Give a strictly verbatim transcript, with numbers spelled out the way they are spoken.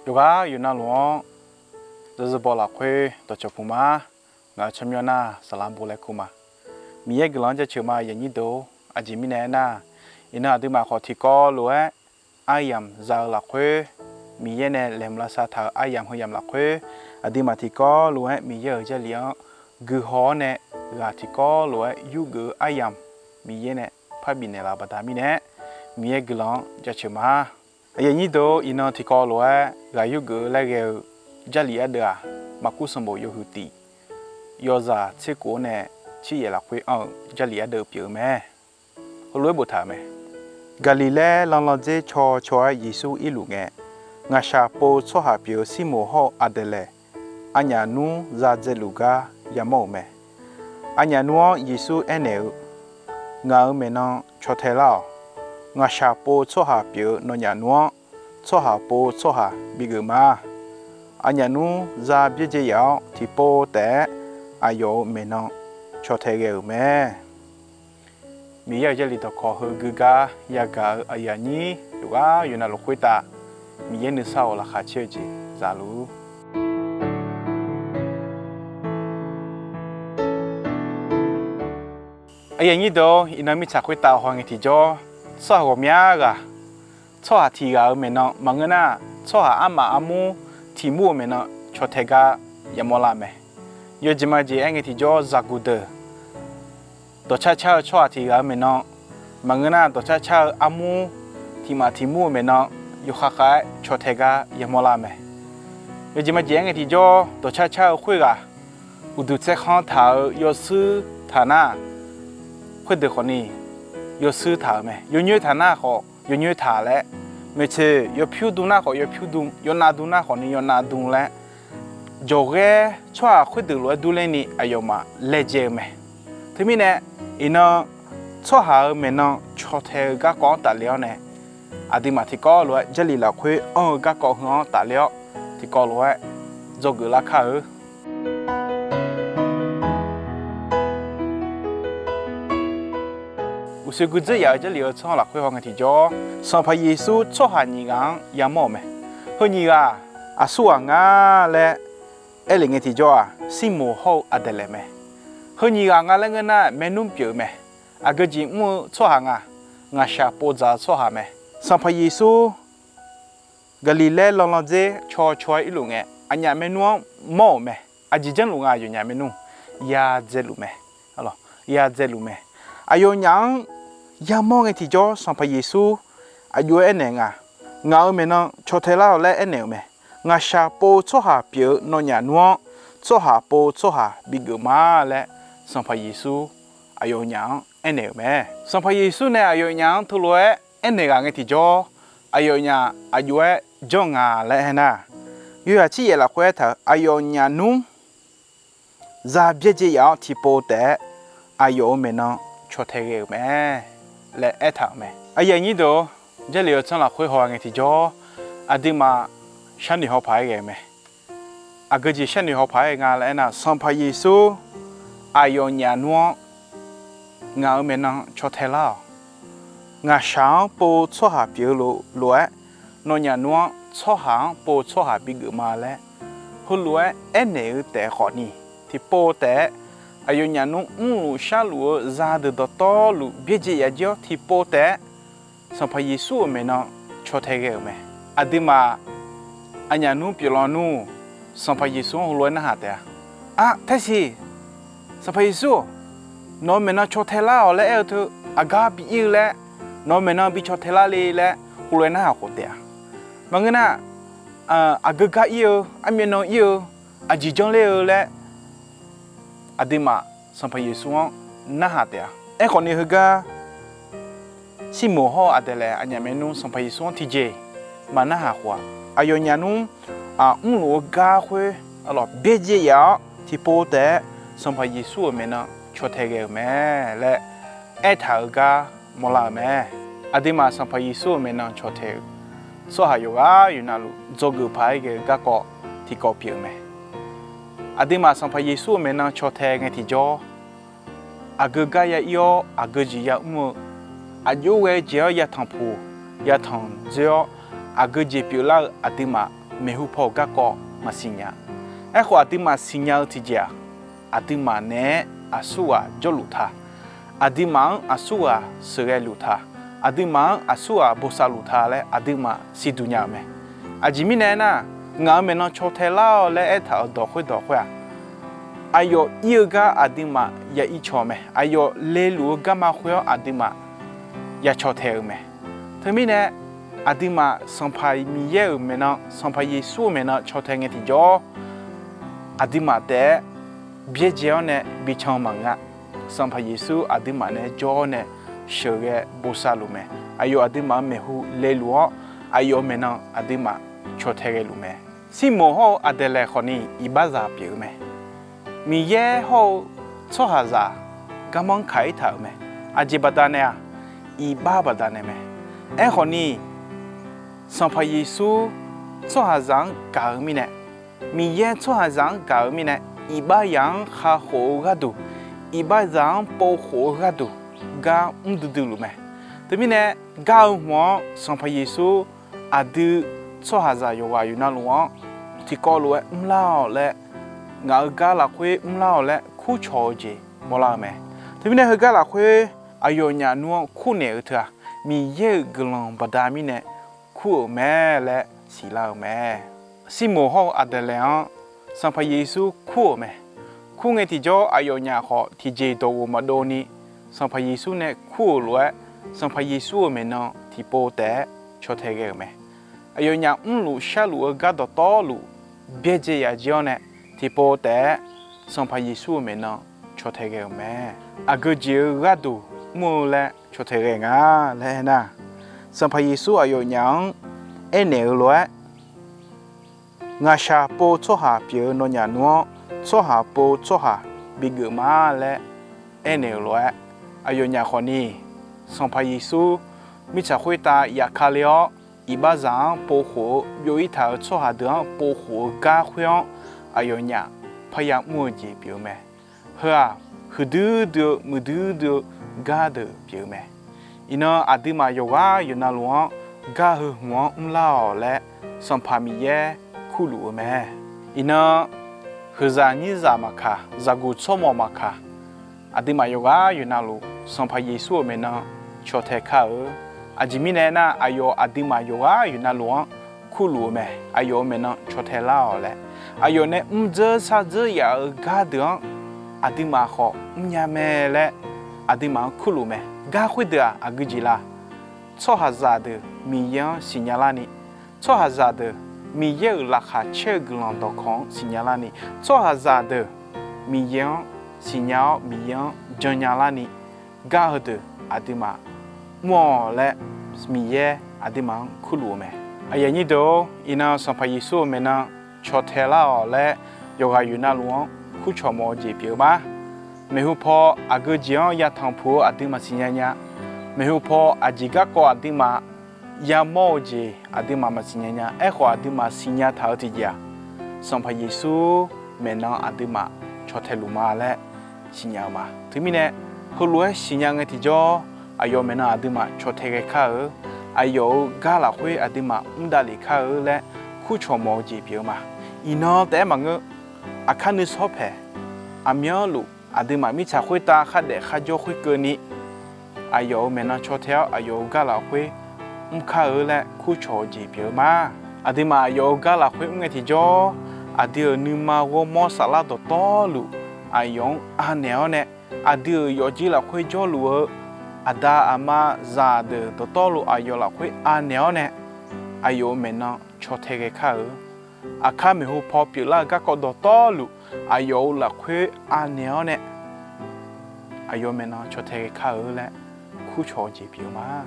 Yawqghaq yawqnavluf-anr, zaqzaqbaw lafkhoer dawqcawq puq ma. Ngaq-euq tsawrmyanr nar, saqlaq bo laer kur ma. Miqyaer guiqlanq-anr jaceuq ma, aqyuif aqnyir deuq-or. Aqjeq mirnae aernar, iqnan aqduimaf khawf tiqkawv lof-aer aryamq za-eu lafkhoer, Miqyaer nae laeqhmq lavsav taq-euq aryamq heu yamq lafkhoer, aqduimaf tiqkawv lof-aer Miqyaer-euq Jarlif-anr guihaw-awr nae, ghaq tiqkawv lof-aer yurgeuf-eu aryamq Miqyaer nae parbif naeqlaf-eu baqda mirnae, Miqyaer guiqlanq-anr jaceuq ma. Aqyuif aqnyir deuq-or, iqnan tiqkawv lof-aer ghaq yurgeuf-eu laer ghae-eu Jarlif ardeuv-aq, Maqkuv sanqbof yawhuiq tiq, yawzaq tser kof-anr nae tser yaef lafkhoer anr-eu Jarlif ardeuv pyeuf-eu mae. Heulof-aer boftaq-euq mae. Gaqliqlaer lanlandzer caw caw-aer Yeqsur irluf ngae, ngaqshaq pov-eu tsawrhaq pyeuf-eu Sirmoq hawr-eu Aqdaeqlaeq, aqnyaf nmr za dzaeluf gar yamawr-euq mae. Aqnyaf nmr-anr Yeqsur aernaeq-eu, Ngaq-euq maeqnan caw tae lar-awq. Ngaqshaq pov-eu tsawrhaq pyeuf-eu nawnyaf nmr-anr, tsawrhaq pov-eu tsawrhaq bigeuf ma. Aqnyaf nmr za byaerdzae yaf-awr tiqpov taef-aer, aqyawf-euq maeqnan caw tae ghae-euq mae. Miqyaer-euq Jarlif dawqkawq heu geugar yagaq-eu aqyuif aqnyir yawqghaq yawqnavluf khoertav, Miqyaer nuisar-awr laqkhaq caer-eu jeq zaluf. Aqyuif aqnyir deuq-or, iqnan mirtsaq khoertav haw ngae tiqjawr, tsawrhaq ghawqmya ghaq, tsawrhaq tiq ghaq-euq maeqnan maqngeur nar, tsawrhaq armaf armur tiq mur-euq maeqnan caw tae gar yamawr lar mae. Yawjeq majeq aer ngae tiqjawr, zaqguq deuq dawqcar car-eu tsawrhaq tiq ghaq-euq maeqnan maqngeur nar, dawqcar car-eu armur tiq maf tiq mur-euq maeqnan yawkhav khav-aer caw tae gar yamawr lar mae. Yawjeq majeq aer ngae tiqjawr, dawqcar car-eu khoerghaq uqduq tsaerkhanr taq-euq yawshuir taq nar, khoerdeuq khawfni yawshuir taq-euq mae. Yawnyoer taq nar khawf yawnyoer taq laer, maeqtsoeq yawpyur dm nar khawf yawpyur dm, yawnav dm nar khawfni yawnav dm laer, jawqghaer tsawrhaq khoerdeuq lof-aer durler ni aqyawfmaf laejae-eu mae. Teumirnae, iqnan tsawrhaq-euq maeqnan caw tae-eu garkawv-anr tafler-awr nae, aqduimaf tiqkawv lof-aer Jarlif lafkhoer anr-eu garkawv heu-anr tafler-awr, tiqkawv lof-aer dzawgeuf lar kar-eu. Uqshoe guidzeur yaf-euq Jarlif-eu tsanr lafkhoer haw ngae tiqjawr, Sanqpaq Yeqsur tsawrhaq nyiq ghaq-anr yamawr-euq mae. Heu nyiq ghaq aqsur ghaq nga laer aerlef ngae tiqjawr-aq, Sirmoq hawr-eu Aqdaeqlaeq mae. Heu nyiq ghaq nga laer ngeur nar, maernmr pyeuf-eu mae. Aqgeu jeq mr-eu tsawrhaq nga, ngaqshaq pov dzaq-eu tsawrhaq mae. Sanqpaq Yeqsur Gaqliqlaer lanlandzer caw caw-aer irluf ngae, aqnyaf maernmr-anr mawr-euq mae. Aqjeq janrluf nga, aqyawfnyaf maernmr ya dzaeluf mae. Ya dzaeluf mae. Aqyawfnyaf-anr yamawr ngae tiqjawr, Sanqpaq Yeqsur aqjox-aer aernaeq nga, ngaq-euq maeqnan caw tae lar-awq laer aernaeq-euq mae. Ngaqshaq pov-eu tsawrhaq pyeuf-eu nawnyaf nmr-anr, tsawrhaq pov-eu tsawrhaq bigeuf ma laer, Sanqpaq Yeqsur aqyawfnyaf-anr aernaeq-euq mae. Sanqpaq Yeqsur nae aqyawfnyaf-anr teulof-aer aernaeq ghaq ngae tiqjawr, aqyawfnyaf aqjox-aer janr nga laer aernar, yawhaq tser yaef lafkhoer aertaq-euq, aqyawfnyaf nmr za byaerdzae yaf-awr tiqpov taef-aer, aqyawf-euq maeqnan caw tae ghae-euq mae laer aertaq-euq mae. Aqyuif aqnyir deuq-or, Jarlif-eu tsanr lafkhoer haw ngae tiqjawr, aqduimaf sharnoeq haw paq-aer ghae-eu mae. Aqgeu jeq sharnoeq haw paq-aer ghae nga laer aernar, Sanqpaq Yeqsur aqyawfnyaf nmr-anr ngaq-euq maeqnan caw tae lar-awq. Ngaqshaq-anr pov-eu tsawrhaq pyeuf-eu lof-aer, nawnyaf nmr-anr tsawrhaq-anr pov-eu tsawrhaq bigeuf ma laer, heulof-aer aernaeq-eu taef khawfni, tiqpov taef-aer aqyawfnyaf nmr mrluf sharluf-eu zaqdeuq dawqtawvluf byaerdzae yaf jir-awr tiqpov taef-aer Sanqpaq Yeqsur-euq maeqnan caw tae ghae-euq mae. Aqduimaf aqnyaf nmr pyeuflar nmr, Sanqpaq Yeqsur-anr heulof-aer narhaq taef-a. Ar, taersiq, Sanqpaq Yeqsur, nawq-euq maeqnan caw tae lar-awq laer aer-eu teu, aqgar bi ir-eu laer, nawq-euq maeqnan bi caw tae lar le laer heulof-aer narhaq khof taef-a. Maqngeur nar, aqgeu gar ir-eu, armyav nan ir-eu, aqjeq janr ler-eu laer aqduimaf Sanqpaq Yeqsur-anr narhaq taef-a. Aerkhawfni heugar, Sirmoq hawr-eu Aqdaeqlaeq aqnyaf maernmr Sanqpaq Yeqsur-anr tiqjeq-iq maq narhaq khof-aq, aqyawfnyaf nmr mrluf-eu gar khoer byaerdzae yaf-awr tiqpov taef-aer Sanqpaq Yeqsur-euq maeqnan caw tae ghae-euq mae laer aertaq-euq gar mawrlar-euq mae. Aqduimaf Sanqpaq Yeqsur-euq maeqnan caw tae-eu tsawrhaq yawqghaq yawqnavluf dzawgeuf paq-aer ghae-eu garkawv tiqkawv pyeuf-eu mae. Aqduimaf Sanqpaq Yeqsur-euq maeqnan caw tae ngae tiqjawr, aqgeu gar ya ir-awr aqgeu jeq ya mr-eu, aqjox ghae jeq-anr ya tanqpuq, ya tanq dzoer-awr, aqgeu jeq pyeuflar-eu aqduimaf maeqhu paw-euq garkawv maqsiq nya. Aerkhawf, aqduimaf siqnya-eu tiqjeq-aq, aqduimaf naeq-aer aqsurghaq jawrluf ta, aqduimaf-anr aqsurghaq sheuqghae luf ta, aqduimaf-anr aqsurghaq bosav luf ta laer aqduimaf siqduq nya-euq mae. Aqjeq mirnae aernar, ngaq-euq maeqnan caw tae lar-awq laer aertaq-euq dawq khoerdawq khoer-aq, aqyawf ir-eu gar aqduimaf ya ir caw mae. Aqyawf leluf-eu garma khoer-anr aqduimaf ya caw tae-eu mae. Teumirnae, aqduimaf Sanqpaq Miqyaer-euq maeqnan, Sanqpaq Yeqsur-euq maeqnan caw tae ngae tiqjawr, aqduimaf taef-aer byaerdzae-awr nae bican maqngeur-a. Sanqpaq Yeqsur aqduimaf nae jawr-awr nae sheuqghae bosav luf mae. Aqyawf aqduimaf-anr maeqhu leluf-awr, aqyawf-euq maeqnan aqduimaf caw tae ghae luf mae. Sirmoq hawr-eu Aqdaeqlaeq khawfni iqbaxzaq pyeuf-eu mae. Miqyaer hawr-eu tsawrhaqzaq garmanr kaq-ir taq-euq mae. Aqjeq baqdanae-aq, iqbax baqdanae mae. Aerkhawfni, Sanqpaq Yeqsur tsawrhaqzaq-anr gaq-eu mirnae, Miqyaer tsawrhaqzaq-anr gaq-eu mirnae, iqbaxzaq-anr kakhof-eu gharduq, iqbaxzaq-anr povkhof-eu gharduq gar mr duidui luf mae. Teumirnae, gar-eu hmq-anr Sanqpaq Yeqsur aqdui tsawrhaqzaq yawqghaq yawqnavluf-anr tiqkawv lof-aer mrlar-awq laer, ngaq-euq gar lafkhoer mrlar-awq laer kurcawq-eu jeq mawrlar-eu mae. Teumirnae heugar lafkhoer aqyawfnyaf nmr-anr kurnaeq-eu teu-aq, Miqyaer-euq guiqlanq baqda mirnae kur-euq mae laer siqlar-eu mae. Sirmoq hawr-eu Aqdaeqlaeq-anr Sanqpaq Yeqsur kur-euq mae. Kur ngae tiqjawr aqyawfnyaf khawf tiqjeq dawqghof maqdov ni, Sanqpaq Yeqsur nae kur-euq lof-aer, Sanqpaq Yeqsur-euq maeqnan tiqpov taef-aer caw tae ghae-euq mae. Aqyawfnyaf mrluf sharluf-eu gar dawqtawvluf byaerdzae yaf jir-awr nae, tiqpov taef-aer Sanqpaq Yeqsur-euq maeqnan caw tae ghae-euq mae. Aqgeu jeq-eu gharduq mr-eu laer caw tae ghae nga laer aernar, Sanqpaq Yeqsur aqyawfnyaf-anr aernaeq-eu lof-aer, ngaqshaq pov tsawrhaq pyeuf-eu nawnyaf nmr-anr, tsawrhaq pov tsawrhaq bigeuf ma laer aernaeq-euq lof-aer, aqyawfnyaf khawfni Sanqpaq Yeqsur mirtsaq khoertav yaf ka le-awr, iqbaxzaq-anr povkhof-eu byov-ir taq-euq tsawrhaq deuq-anr povkhof-eu gar khoer-anr aqyawfnyaf parya mr-eu jeq pyeuf-eu mae. Heu-aq, huiqdui dui-eu muiqdui dui-eu gar deuq pyeuf-eu mae. Iqnan aqduimaf yawqghaq yawqnavluf-anr gar heu hmq-anr mrlar-awq laer Sanqpaq Miqyaer kurluf-eu mae. Iqnan huiqzaq nyirzaq maqkaq, zaqguq tsawrmawq maqkaq, aqduimaf yawqghaq yawqnavluf Sanqpaq Yeqsur-euq maeqnan caw tae kar-eu. Aqjeq mirnae aernar, aqyawf aqduimaf yawqghaq yawqnavluf-anr kurluf-eu mae. Aqyawf-euq maeqnan caw tae lar-awq laer, aqyawf nae mrdzeur sardzeur yaf-eu gar deuq-anr aqduimaf khawf mrnya mae laer aqduimaf-anr kurluf mae. Gar khoerdeuq-aq aqgeu jeq la? Tsawrhaqzaq deuq Miqyaer-anr siqnya larni, tsawrhaqzaq deuq Miqyaer-euq laqkhaq caer-eu guiqlanq dawqkawq-anr siqnya larni, tsawrhaqzaq deuq Miqyaer-anr siqnya-awr Miqyaer-anr jannya larni, gar heudeuq aqduimaf mr-awq laer Miqyaer aqduimaf-anr kurluf-eu mae. Aqyuif aqnyir deuq-or, iqnan Sanqpaq Yeqsur-euq maeqnan caw tae lar-awq laer yawqghaq yawqnavluf-anr kurcawq mawf-eu jeq pyeuf-eu ma. Maeqhu paw aqgeu jeq-anr yatanq puq-eu aqduimaf siqnya nya. Maeqhu paw aqjeq garkawv aqduimaf yamawr-eu jeq aqduimaf maqsiqnya nya. Aerkhawf, aqduimaf siqnya taq-eu tiqjeq-aq, Sanqpaq Yeqsur maeqnan aqduimaf caw tae luf ma laer siqnya-eu ma. Teumirnae, heulof-aer siqnya ngae tiqjawr, aqyawf maeqnan aqduimaf caw tae ghae kar-eu, aqyawf-euq gar lafkhoer aqduimaf mr davlef kar-eu laer kurcawq mawf-eu jeq pyeuf-eu ma. Iqnan taef-aer maqngeur, aqkar nuisawr paeq, aqmyanluf aqduimaf mirtsaq khoertav khardaef kharjawr khoerkeuvni, aqyawf-euq maeqnan caw tae-awr aqyawf-euq gar lafkhoer mr kar-eu laer kurcawq-eu jeq pyeuf-eu ma. Aqduimaf aqyawf-euq gar lafkhoer mr ngae tiqjawr, aqdui-euq nuima ghawrmawr saflar dawqtawvluf aqyawf-anr anaeq-awr nae, aqdui-euq yawfjir lafkhoer jawrluf-eu aqda aqma zaqdeuq dawqtawvluf aqyawf lafkhoer anaeq-awr nae, aqyawf-euq maeqnan caw tae ghae kar-eu. Aqkar maeqhu paw pyeuflar-eu garkawv dawqtawvluf aqyawf-euq lafkhoer anaeq-awr nae, aqyawf maeqnan caw tae ghae kar-eu laer kurcawq-eu jeq pyeuf-eu ma.